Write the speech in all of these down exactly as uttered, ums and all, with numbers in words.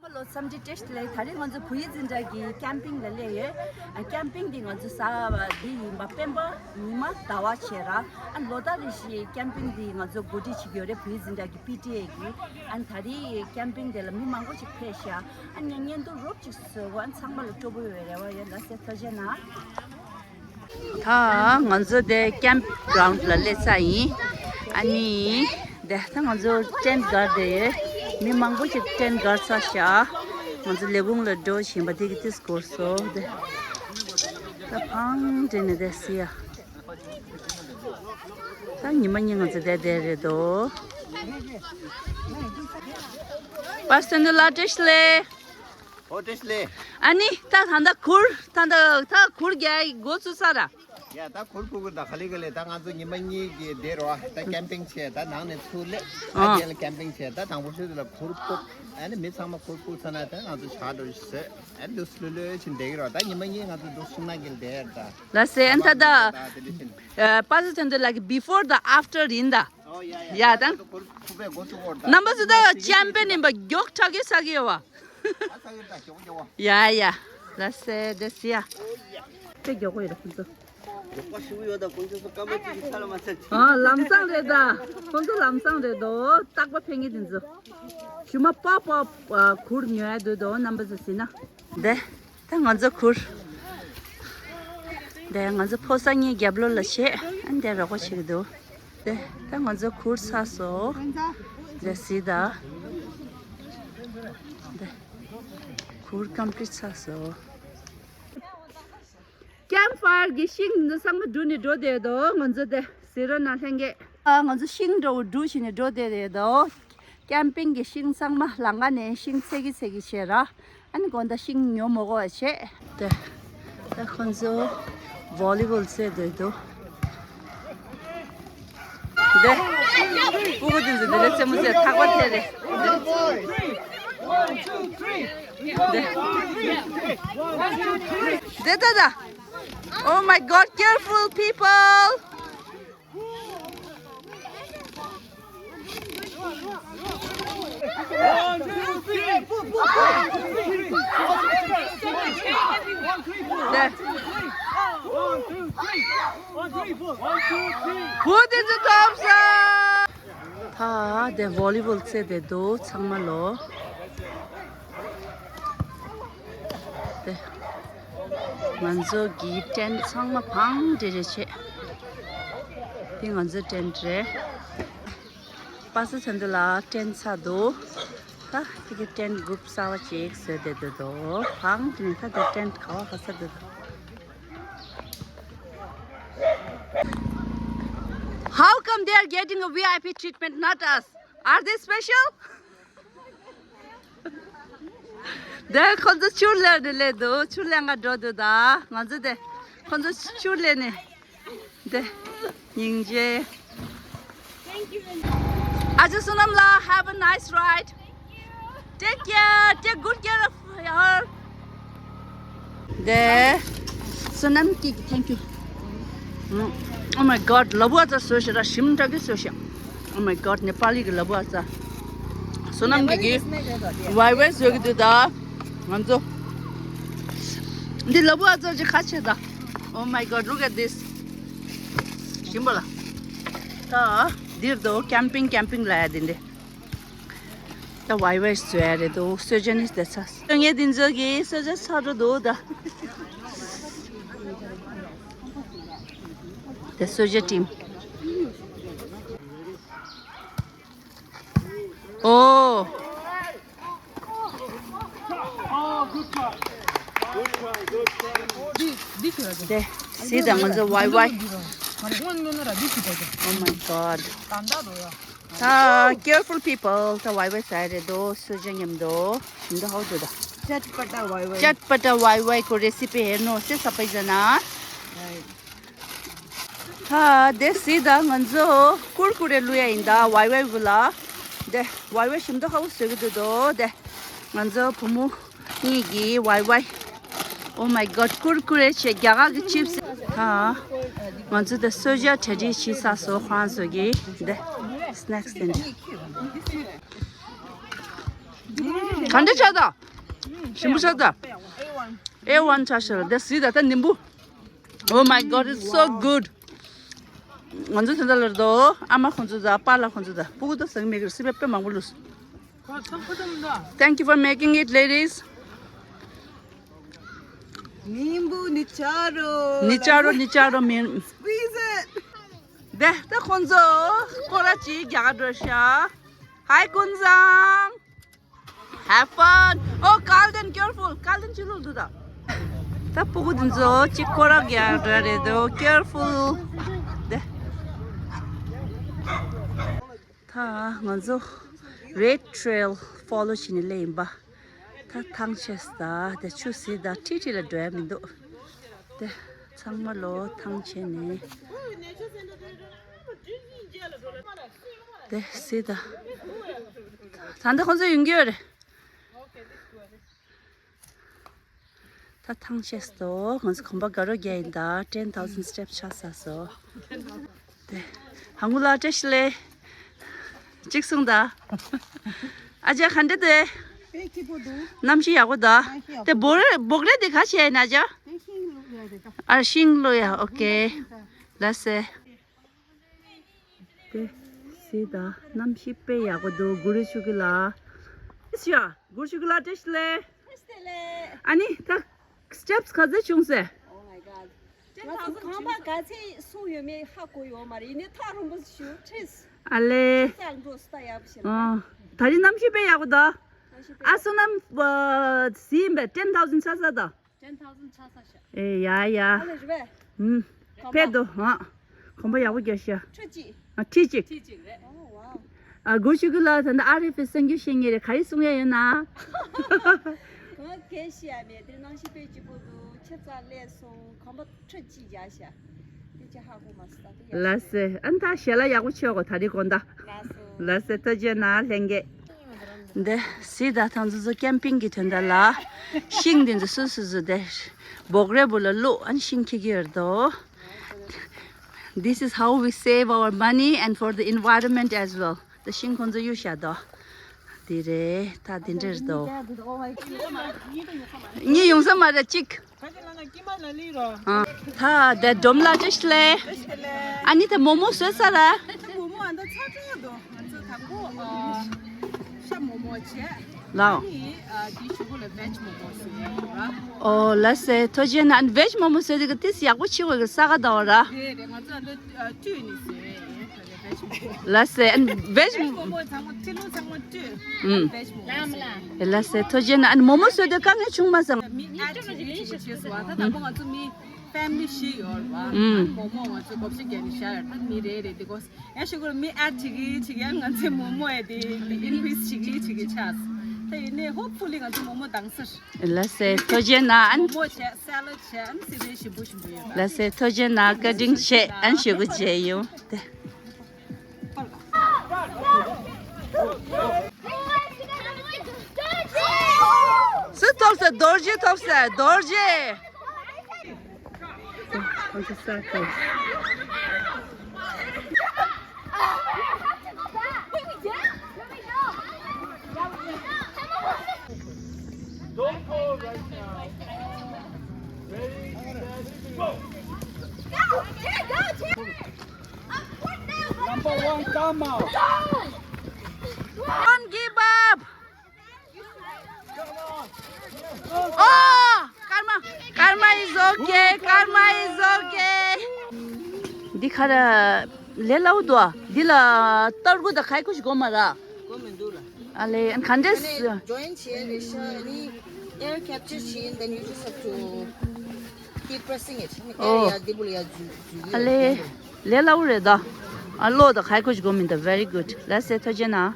ལོ་འཚམས་འདྲི་བཀྲ་ཤིས་བདེ་ལེགས། ད་རེས་ང་ཚོ་བུ་ཡི་འཛིན་གྲྭ་གི་ཀེམ་པིང་ལ་སླེབས་ཡོད། ཨ་ཀེམ་པིང་འདི་ང་ཚོ་གཟའ་འདི་ཡིན་པ་སྤེན་པ་ཉི་མ་ཟླ་བ་བྱས་ར། ཨ་ལོ་ལྟར་རེ་བཞིན་ཀེམ་པིང་འདི་ང་ཚོ་གོ་སྒྲིག་བྱེད་ཀྱི་ཡོད་རེད། བུ་ཡི་འཛིན་གྲྭ་གི་པི་ཊི་ཨེ་གི། ཨ་ད་རེས་ཀེམ་པིང་འདི་ལ་མི་མང་པོ་ཞིག་ཕེབས་ཤག་ཨ་ཉན་ཉན་དུ་རོབ་ཅིག་བཟོས་གོ། ཨ་ཚང་མ་ལ་སྤྲོ་པོ་ཡོད་རེ་བ་ཡོད། ལ་སེ་ཐུགས་རྗེ་གནང་། ད་ང་ཚོ་དེ་ཀེམ་པི་གྷ་རའུན་ཌི་ལ་སླེབས་ཚར་ཡིན། ཨ་ནི་དེ་ད་ང་ཚོ་ཊེན་ཊི་སྒར་བསྡད་ཡོད། མི་མང་པོ་ཞིག་ཊེན་ཊི་སྒར་ཚར་ཤག་ང་ཚོ་ལས་ཁུངས་ལ་འགྲོ་བཞིན་པ་དེ་གི་དུས་འགོར་སོང་། དེ་ད་ཕང་དྲན་ནས་བསྡད་སི་ཡ། ད་ཉི་མ་གཉིས་ང་ཚོ་བསྡད་བསྡད་རེད་དོ། པ་སེ་ནུ་ལ་བཀྲ་ཤིས་བདེ་ལེགས། ཨོ་བཀྲ་ཤིས་བདེ་ལེགས། ཨ་ནི་ད་ད་ད་གུར་ད་ད་ད་གུར་རྒྱག་འགོ་ཚུགས་ཚར་ར། ཡ་ད་གུར་ཕུབ་ཀྱི་ད་ག་ལེ་ག་ལེ། ད་ང་ཚོ་ཉི་མ་གཉིས་ཀྱི་དེ་རོ། ད་ཀེམ་པིང་བྱས། ད་ནང་ནས་ཚུར་སླེབས། ཨ་ཨ་རྗེས་ལ་ཀེམ་པིང་བྱས། ད་དང་པོ་ཤོས་དེ་ལ་གུར་ཕུབ། ཨ་ནི་མི་ཚང་མ་གུར་ཕུབ་ཚར་ན་ད་ང་ཚོ་ཇ་འདྲ་བཟོས། ཨ་ནི་འདུག་སེ་ལྷོད་ལྷོད་བྱས་བསྡད་ཀྱི་རོ། ད་ཉི་མ་གཉིས་ང་ཚོ་འདུག་སེ་ཤིང་ནགས་ཀྱི་བསྡད་ཡ་ད། ལ་སེ་ཨན་ད་ད་ད་དེ་འདྲ་བྱས་ནས། པ་སེ་ཐོན་དུ་ལ་གི་བི་ཕོར་དང་ཨབ་ཊར་ཡིན་ད། ཨོ་ཡ་ཡ། ཡ་ད། ད་གུར་ཕུབ་པའི་འགོ་ཚུགས་ཀྱི་རོ་ད། རྣམ་པ་ཚོ་ད་ཀེམ་པིང་ཡིན་པ་མགྱོགས་དྲགས་ཀྱི་ཟ་གི་ཡོད་བ། ཡ་ཡ། ལ་སེ་དེ་སི་ཡ། དེ་མགྱོགས་པོ་ཡོད་ཁོང་ཚོ། མགྱོགས་པ་ཞེ་པོ་ཡོད་ད། ཁོང་ཚོ་སྐར་མ་གཅིག་གི་ཆ་ལ་མ་ཚད། ཨ་ལམ་སང་རེད་ད། ཁོང་ཚོ་ལམ་སང་རེད་དོ། རྟག་པ་ཕན་གི་དེ་ཚོ། ཞུ་མ་པ་པ་གུར་ཉོ་ཡ་འདུག་དོ། རྣམ་པ་ཚོ་སི་ན། དེ་ད་ང་ཚོ་གུར། དེ་ང་ཚོ་ཕོ་གསར་གཉིས་རྒྱབ་ལོགས་ལ་བྱས། ཨ་དེ་རོགས་པ་བྱེད་ཀྱི་འདུག་དེ་ད་ང་ཚོ་གུར་ཚར་སོང་། དེ་སི་ད། དེ་གུར་ཀམ་པི་ལིཊ་ཚར་སོང་། ཀེམ་ཕ་ཡར་གྱི་ཤིང་འདི་ཚང་མ་བསྒྲུགས་ནས་འགྲོ་བསྡད་དོ། ང་ཚོ་དེ་ཟི་རོ་ན་ལྷན་རྒྱས། ཨ་ང་ཚོ་ཤིང་འདྲ་བོ་བསྒྲུགས་བྱས་ནས་འགྲོ་བསྡད་དོ། ཀེམ་པིང་གི་ཤིང་ཚང་མ་ལམ་ཁ་ནས་ཤིང་འཚོལ་གི་འཚོལ་གི་བྱས་ར། ཨ་ནི་དགོང་དག་ཤིང་ཉོ་མ་དགོས་པ་བྱས། དེ་ད་ཁོང་ཚོ་ཝོ་ལི་བོལ་རྩེད་བསྡད་འདུག་དེ་སྤུ་གུ་དེ་ཚོ་དེ་འདྲ་རྩེད་མོ་རྩེད། ཐག་པ་འཐེན་རེད། དེ་དེ་ད་ད། Oh my God, careful people! བུ་དེ་ཚོ་ཐོབ་ས། ད་དེ་ཝོ་ལི་བོལ་རྩེད་བསྡད་འདུག་ཚང་མ་ལོ། དེ་ང་ཚོ་གི་ཊེན་ཊི་ཚང་མ་བང་སྒྲིག་རེ་བྱས། དེ་ང་ཚོའི་ཊེན་ཊི་རེད། པ་སེ་ཐོན་དུ་ལ་ཊེན་ཊི་ཚར་འདུག་ད་དེ་གི་ཊེན་ཊི་གུབ་གསར་པ་ཅིག་བཟོས་བསྡད་འདུག་བང་སྒྲིག་ནས་ད་དེ་ཊེན་ཊི་ག་བ་ག་ས་འདུག How come they are getting a V I P treatment, not us? Are they special? དེ་ཁོ་ཚོ་ཆུར་ལེན་ནས་སླེབས་འདུག་ཆུར་ལེན་ག་འགྲོ་འདུག་ད་ང་ཚོ་དེ་ཁོ་ཚོ་ཆུར་ལེན་ནས་དེ་སྙིང་རྗེ། ཨ་ཅེ་བསོད་ནམས་ལགས། Have a nice ride. Take care. Take good care of her. དེ་བསོད་ནམས་ཀྱིས། Thank you. Oh my God, ལ་ཕུག་ཨ་ཙ་བཟོས་ཤག་ར། ཞིམ་དྲགས་ཀྱི་བཟོས་ཤག Oh my God, ནེ་པ་ལི་གི་ལ་ཕུག་ཨ་ཙ། བསོད་ནམས་ཀྱིས་ཝའི་ཝའི་བཟོས་ཀྱི་འདུག་ད་ང་ཚོ་འདི་ལ་ཕུག་ཨ་ཙ་ཅིག་ཁ་ཕྱེ་ད། Oh my God, look at this. ཞིམ་པ་ལ། ད་འདིར་དུ་ཀེམ་པིང་། ཀེམ་པིང་ལ་ཡ་འདི་འདི། ད་ཝའི་ཝའི་བཟོས་ཡ་རེད་འདུག་གསོལ་ཇ་ནི་དེ་ཚ། ངས་འདི་ཚོ་གི་གསོལ་ཇ་ཚ་འགྲོ་འདུག་ད། དེ་གསོལ་ཇ་ཊིམ། ཨོ། དེ་སི་ད་ང་ཚོ་ཝའི་ཝའི། Oh my God. ད་careful people. ད་ཝའི་ཝའི་ཟ་ཡ་རེད་འདུག་གསོལ་ཇ་མཉམ་དུ། ཞིམ་དུ་ཧོ་འདུག་ད། चटपटा Y Y. चटपटा Y Y को रेसिपी हेर्नुहोस् है सबैजना। ད་དེ་སི་ད་ང་ཚོ་ཀུར་ཀུ་རེ་བླུག་ཡ་ཡིན་ད་ཝའི་ཝའི་བུ་ལ། དེ་ཝའི་ཝའི་ཞིམ་དུ་ཧོ་བཟོ་གི་འདུག་དོ། དེ་ང་ཚོ་བུ་མོ་གཉིས་ཀྱིས་ཝའི་ཝའི། Oh my God, ཀུར་ཀུ་རེ་བྱས། རྒྱ་གར་གྱི་ཆིབས་སི། ད་ང་ཚོ་དེ་གསོལ་ཇ་གྲ་སྒྲིག་བྱས་ཚར་སོང་། ཁོ་རང་ཚོ་གི་དེ་སི་ནེག་སི་དེ་འདྲ། ག་འདྲ་ཆགས་ད། ཞིམ་པོ་ཆགས་ད། ཨེ་ཝན་ཆགས་ཤག་དེ་སི་ད་ད་ནིམ་བུ། Oh my God, it's so good. ང་ཚོ་དེ་འདྲ་ལར་དོ། ཨ་མ་ཁོང་ཚོ་ད་པཱ་ལགས་ཁོང་ཚོ་ད་ཕྲུ་གུ་ད་ཟ་གི་མེད་གི་རེད། སི་པན་དཔེ་མང་པོ་ལུས། Thank you for making it, ladies. ནིམ་བུ་ནི་ཆ་རོ། ནི་ཆ་རོ་ནི་ཆ་རོ་མིན། Squeeze it. དེ་ད་ཁོང་ཚོ་སྐོར་ར་ཅིག་རྒྱག་ག་འགྲོ་ཤག Hi ཀུན་བཟང་། Have fun. Oh, Kalden, careful. Kalden ཅི་ལོ་འདུག་ད། ད་ཕྲུ་གུ་འདི་ཚོ་ཅིག་སྐོར་ར་རྒྱག་ག་འགྲོ་རེད་དོ། Careful. དེ། ད་ང་ཚོ་Red Trail follow བྱས་ནས་སླེབས་ཡིན་པ། ད་ཐང་ཆད་ད། དེ་ཆུ་ཟིལ་ད་ཁྲིག་ཁྲིག་ལ་འགྲོ་ཡ་མི་འདུག་དེ་ཚང་མ་ལོ་ཐང་ཆད་ནས། དེ་ཟིལ་ད། ད་ལྟ་ཁོང་ཚོ་ཡོང་གི་ཡོད་རེད། ད་ཐང་ཆད་སོ། ང་ཚོ་གོམ་པ་དགའ་རོགས་རྒྱག་ཡིན་ད། Ten thousand steps ཆགས་ཚར་སོང་། དེ། ཧ་ངུ་ལགས་བཀྲ་ཤིས་བདེ་ལེགས། གཅིག་གསུངས་ད། ཨ་ཅག་ག་འདྲ་དེ། དཔེ་སྐྱིད་པོ་འདུག་གནམ་གཤིས་ཡག་པོ་ད། གནམ་གཤིས་ཡག་པོ། དེ་སྦོ་རེ་སྦོག་རེ་དེ་ག་བྱས་ཡིན་ཨ་ཅག་དེ་ཤིང་བླུག་ཡ་རེད་ད། ཨ་ཤིང་བླུག་ཡ། ཨོ་ཀེ། ལགས་སེ། དེ་ཟིལ་ད། གནམ་གཤིས་དཔེ་ཡག་པོ་འདུག་གུ་རུ་ཆུ་གི་ལ། ཤ། གུ་རུ་ཆུ་གི་ལ་བཀྲ་ཤིས་བདེ་ལེགས། བཀྲ་ཤིས་བདེ་ལེགས། ཨ་ནི་ད་steps ག་ཚོད་བྱུང་ཟེར། Oh my God. ང་ཚོ་ཁང་པ་ག་ཚད་སོང་ཡོད་མེད་ཧ་གོ་ཡོད་མ་རེད། ཡིན་ནའི་ཐག་རིང་པོ་ཞིག་ཁྲིས། ཨ་ལེ། ས་འགྲོ་སྟ་ཡག་པོ་ཞིག་ཨ། ད་རིང་གནམ་གཤིས་དཔེ་ཡག་པོ་འདུག་གནམ་གཤིས་དཔེ། ཨ་སོ་ནམ་ཟིན་པའི་ten thousand ཆགས་ས་ད། Ten thousand ཆགས་ས་ཤག་ཨེ་ཡ་ཡ། ཨ་ལེ་རེད་པས། ཧུམ། གོམ་པ། ཕེབས་འདུག་ཧ། གོམ་པ་ཡག་པོ་རྒྱག་ཤག་ཁྲི་གཅིག་ཨ་ཁྲི་གཅིག་ཁྲི་གཅིག་རེད། Oh, wow. ཨ་གུ་ཤུ་གུ་ལ་ད་ནི་ཨ་རི་ཕི་སང་རྒྱུ་ཤེས་ངེས་རེད། ག་རེ་གསུང་ཡ་ཡོད་ན། གང་གལ་ཤེས་ཡ་མེད། དེ་གནམ་གཤིས་དཔེ་སྐྱིད་པོ་འདུག་ཆེ་ཙག་སླེབས་སོང་། གོམ་པ་ཁྲི་གཅིག་རྒྱག་ཤག་དེ་ཅི་ཧ་གོ་མ་སོང་། ད་དེ་ཡག་ལགས་སེ། ཨ་ནི་ད་ཞལ་ལག་ཡག་པོ་མཆོད་གོ་ད་རེས་དགོང་དག་ལགས་སོ། ལགས་སེ། ཐུགས་རྗེ་གནང་ལྷན་རྒྱས། འདི་སི་ད་ཐང་ཚོ་ཚོ་ཀེམ་པིང་གི་དོན་དག་ལ་ཤིང་འདི་ཚོ་སུ་སུ་སུ་དེ་སྦོག་རེ་བུ་ལ་བླུག་ཨན་ཤིང་ཁྱི་གི་ཡོད་དོ། This is how we save our money and for the environment as well. ད་ཤིང་ཁོང་ཚོ་གཡུག་བཞག་དོ། འདི་རེད། ད་འདི་འདྲ་རེད་དོ། གཉིས་ཡོང་ས་མ་རེད་གཅིག་ཨ། ད་དེ་སྒྲོམ་ལ་བཀྲ་ཤིས་བདེ་ལེགས། ཨ་ནི་དེ་མོག་མོག་བཟོས་ཚར་ར། མོག་མོག་ཨ་འདི་ཚ་དྲག་འདུག་ང་ཚོ་དང་པོ་ཨ་ཤ་མོག་མོག་བྱས། ལའོ། ཨ་ནི་ཨ་དེའི་གཞུག་གུ་ལ་བེཇ་མོག་མོག་བཟོས་ཡོད་ར། ཨོ་ལགས་སེ། ཐུགས་རྗེ་གནང་། ཨ་ནི་བེཇ་མོག་མོག་བཟོས་དེ་ག་ཏིས་ཡག་པོ་ཕྱི་བ་གི་ས་ག་ཟླ་བ་ར། རེད་རེད། ང་ཚོ་ཨ་འདི་ཨ་བཀྲུས་ནས་བཟོས་ཡོད། ལགས་སེ། ཨ་ནི་བེཇ་བེཇ་མོག་མོག་ཚང་མ་ཁྲི་ལུང་ཚང་མ་བཀྲུས། ཨུམ། བེཇ་མོག་མོག་བཟོས་ཡོད། ལགས་སེ། ཐུགས་རྗེ་གནང་། ཨ་ནི་མོག་མོག་བཟོས་དེ་དཀའ་ངལ་བྱུང་མ་སོང་། མི་ཨེ་ཌི་བྱེད་ཀྱི་བྱེད་སོང་བ། ད་དང་པོ་ང་ཚོ་མི་ཕེ་མི་ལི་བཞི་ཡོད་རེད་བ། ཨུམ། མོག་མོག་ང་ཚོ་བགོ་བཤའ་བརྒྱབ་ནས་བཞག་ཡོད། ད་མི་རེ་རེ་དེ་གོ་ཡ་ཞུ་གོ་མི་ཨེ་ཌི་བྱེད་ཀྱི་བྱེད་ཀྱི་ཡ། ང་ཚོའི་མོག་མོག་ཡ་དེ་ཨིན་ཀི་རིས་བྱེད་ཀྱི་བྱེད་ཀྱི་ཆགས། ད་ཡིན་ནའི་ཧོབ་ཕུ་ལི་ང་ཚོ་མོག་མོག་དྭངས་སེ། ལགས་སེ། ཐུགས་རྗེ་གནང་། ཨ་ནི་མོག་མོག་བྱས། སེ་ལད་བྱས། ཨ་ནི་སི་པན་ཞིམ་པོ་ཞིམ་པོ་ཡོད་ར། ལགས་སེ། ཐུགས་རྗེ་གནང་། བཀའ་དྲིན་ཆེ། ཨ་ནི་ཞུ་གི་བྱས་ཡོང་དེ། སུ་ཐོབ་ས། རྡོ་རྗེ་ཐོབ་ས། རྡོ་རྗེ། ཁོང་ཚོ་ས་ཐོབ། Don't fall right now. Ready, set, go. Number one, come out. Don't give up. Oh, karma, karma is okay, karma is okay. འདི་ཁ་ར་ལས་སླ་བོ་འདུག་ཨ། འདི་ལ་ཏར་གུ་དང་ཁའི་གུ་ཞིག་དགོས་མ་ར། དགོས་མི་འདུག་ལ། ཨ་ལེ། ཨན་ག་འདྲས། ཨ་ནི་ཇོ་ཡིན་བྱས་རེད་ཤག་ཨ་ནི་air capture བྱས། Then you just have to keep pressing it. ཨ་ནི་ཨོ། air ཡ་འདི་བུ་ལ་ཡ་འཇུ་འཇུ་ཡ། ཨ་ལེ། ལས་སླ་བོ་རེད་ད། ཨ་ལོ་དང་ཁའི་གུ་ཞིག་དགོས་མི་འདུག Very good. ལགས་སེ། ཐུགས་རྗེ་གནང་།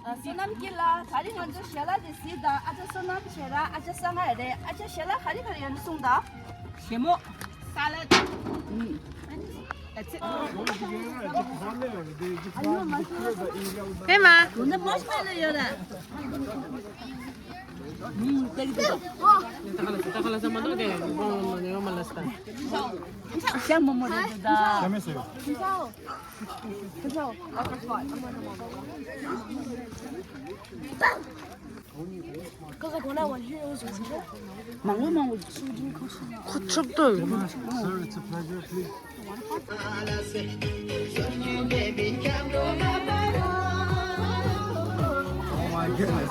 ཨ་བསོད་ནམས་སྐྱིད་ལགས། ད་རིང་ང་ཚོ་ཞལ་ལག་དེ་གཟིགས་དང་། ཨ་ཅག་བསོད་ནམས་བྱས་ར། ཨ་ཅག་བསང་ང་རེད། ཨ་ཅག་ཞལ་ལག་ག་རེ་ག་རེ་ཡོད་ན་གསུངས་དང་། ཞལ་མོ། ས་ལད། ཨུམ། ཕེབས་མ། ད་ཁ་ལག་ཟ་མ་ཐུབ་ཀྱི་འདུག་ད་ཁ་ལག་ཟ་མ་ཐུབ་ཀྱི་འདུག་ད་ཁ་ལག་ཟ་མ་ཐུབ་ཀྱི་འདུག་ཤ་མོག་མོག་རེད་འདུག་ད། མང་པོ་མང་པོ། ཁོ་ཁྲབ་ཏོ། Sir, it's a pleasure. Please. Oh my goodness.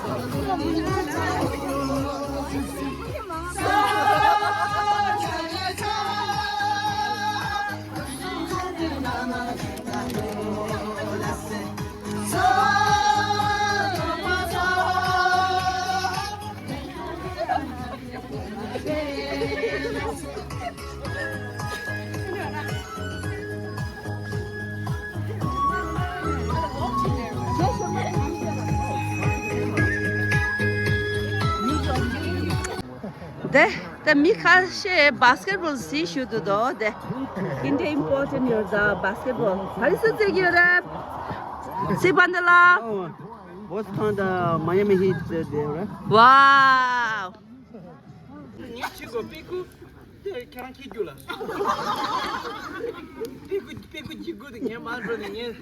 དེ་ད་མི་ཁ་ཤས་བྷ་སི་ཀེ་ཊི་བྷོལ་གཟིགས་བཞིན་འདུག་དོ། དེ་ཀིན་ཏེ་ཨིམ་པོར་ཊན་ཡོད་ད་བྷ་སི་ཀེ་ཊི་བྷོལ། ག་རེ་སུ་རྩེད་ཀྱི་ཡོད་རེད། སི་པན་དེ་ལ། བྷོ་སི་ཊོན་དང་མ་ཡ་མི་ཧིཊ་དེ་རེད། ཝའོ། ངས་ཁྱི་གོ་པི་ཀུ་དེ་ཁྱེད་རང་ཁྱི་རྒྱུ་ལ། པི་ཀུ་པི་ཀུ་ཁྱི་རྒྱུ་དེ་ངས་མ་འགྲོ་ནས་ངས་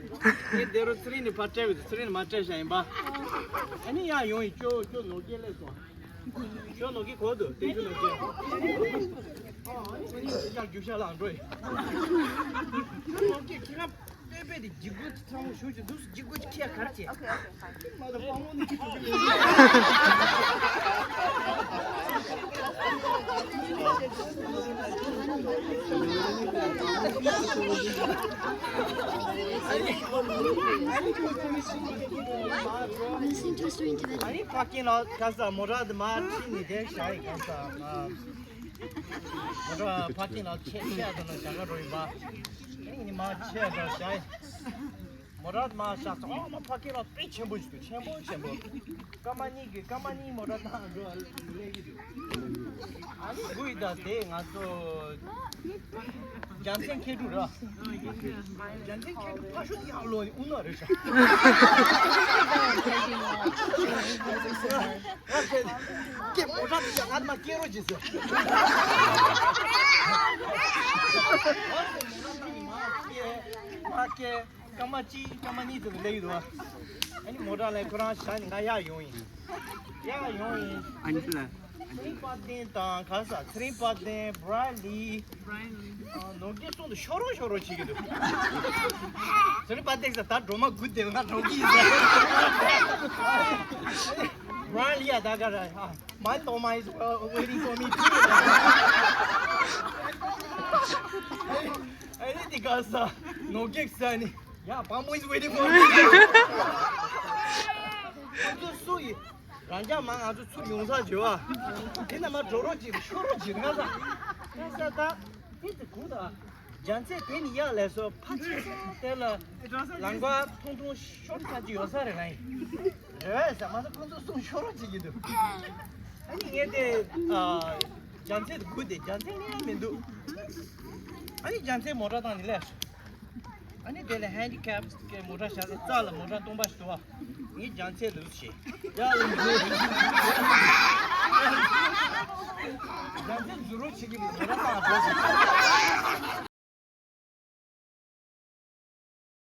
ངས་དེ་རུ་ཚེ་རིང་ནས་ཕར་སྤྲད་བས་ཚེ་རིང་ནས་མ་སྤྲད་བཞག་ཡིན་པ། ཨ་ནི་ཡང་ཡོང་ཡིན། ཅོ་ཅོ་ནོར་སྐལ་སླེབས་སོང་། ཅོ་ནོར་སྐལ་གོ་འདུག་དེ་ཅོ་ནོར་སྐལ། ཨ་ནི་ཡར་རྒྱུག་ཤར་ལ་འགྲོ་ཡིན། ཅོ་ནོར་སྐལ་ཁྱེད་རང་། པེ་པེ་དེ་ལྗིད་ཁུ་ཚང་མ་ཞུ་ཅིག་འདུག་ལྗིད་ཁུ་ཁྱི་ག་རེ་བྱེད། Listen to a story in Tibetan. ཨ་ནི་ཕ་ཀིང་ལོ་ག་ས་མོ་ཊ་དེ་མར་ཁྲིད་ནས་དེ་བཞག་ཡིན། ག་ས་མོ་ཊ་ཕ་ཀིང་ལོ་ཆེ་ཆེ་དེ་ལ་བཞག་ག་འགྲོ་ཡིན་པ། ཨ་ནི་མར་ཆེ་དེ་བཞག་ཡིན། མོ་ཊ་མར་བཞག་ཙང་ཨོ་མ་ཕ་ཀིང་ལོ་དཔེ་ཆེན་པོ་ཞིག་འདུག་ཆེན་པོ་ཆེན་པོ། སྐར་མ་གཉིས་ཀྱི་སྐར་མ་གཉིས་མོ་ཊ་བཏང་འགྲོ་སླེབས་ཀྱི་འདུག་ཨ་ནི་དགུ་ཡི་ད་དེ་ང་ཚོ་རྒྱལ་མཚན་མཁས་གྲུབ་ར། རྒྱལ་མཚན་མཁས་གྲུབ་ཕ་ཤུལ་ཡར་ལོག་ནས་དབུ་ནག་རེད་ཤག་ང་ཁྱེད་ཀྱི་མོ་ཊ་དེ་ཡང་ང་མ་སྐྱེ་རོགས་བྱེད་ཟེར། མ་སྐྱེ། མ་སྐྱེ། སྐར་མ་གཅིག་སྐར་མ་གཉིས་ཙམ་དུ་སླེབས་ཡོད་འདུག་ཨ་ནི་མོ་ཊ་ལ་ཁོ་རང་བཞག་ནས་ང་ཡར་ཡོང་ཡིན། ཡར་ཡོང་ཡིན། ཨ་ནི་ལ། ཚེ་རིང་དཔལ་ལྡན་དང་ག་ས་ཚེ་རིང་དཔལ་ལྡན། བྷི་རའི་ལི། ནོར་རྒྱས་གསུམ་དུ་ཤོ་རོ་ཤོ་རོ་བྱེད་ཀྱི་འདུག་ཚེ་རིང་དཔལ་ལྡན་ས་ད་སྒྲོལ་མ་དགུ་དེ་ང་འགྲོ་གི་ཡིན་ཟེར། བྷི་རའི་ལི་ཡ་ད་ག་ར། My Toma is waiting for me too. ཨ་ནི་དེ་ག་ས་ནོར་རྒྱས་ས་ནི། Yeah, Pamu is waiting for me. ཁོ་ཚོ་སུ་ཡིན། རང་ཅག་མ་ང་ཚོ་ཚུར་ཡོང་ས་བྱོས་ཨ། དེ་ན་མ་འགྲོ་རོགས་གྱིས་ཤོ་རོགས་གྱིས་ང་ས། ང་ས་ད། དེ་དེ་གུ་ད། རྒྱ་མཚན་དེ་ནི་ཡག་ལས་སོ་ཕ་ཆེ་ས་དེ་ལ། ལང་ཀ་ཐུང་ཐུང་ཤོར་ཚ་གྱི་ཡོད་ས་རེད་ན་ཡིན། རེད་ས་མ་ས་ཁོ་ཚོ་གསུང་ཤོ་རོགས་གྱིས་ཀྱི་འདུག་ཨ་ནི་ངས་དེ། རྒྱ་མཚན་དེ་གུ་དེ་རྒྱ་མཚན་ངས་མི་འདུག་ཨ་ནི་རྒྱ་མཚན་མོ་ཊ་བཏང་ནི་ལས། ཨ་ནི་དེ་ལ་ཧན་ཌི་ཁེབ་གི་མོ་ཊ་བཞག་ས་རྩ་ལ་མོ་ཊ་སྟོང་པ་ཞིག་འདུག་བ། ངས་རྒྱ་མཚན་ལུགས་བྱེད། ཡ་ལུགས་བྱེད། རྒྱ་མཚན་འཛུལ་རོགས་བྱེད་ཀྱི་མོ་ཊ་བཏང་འགྲོ།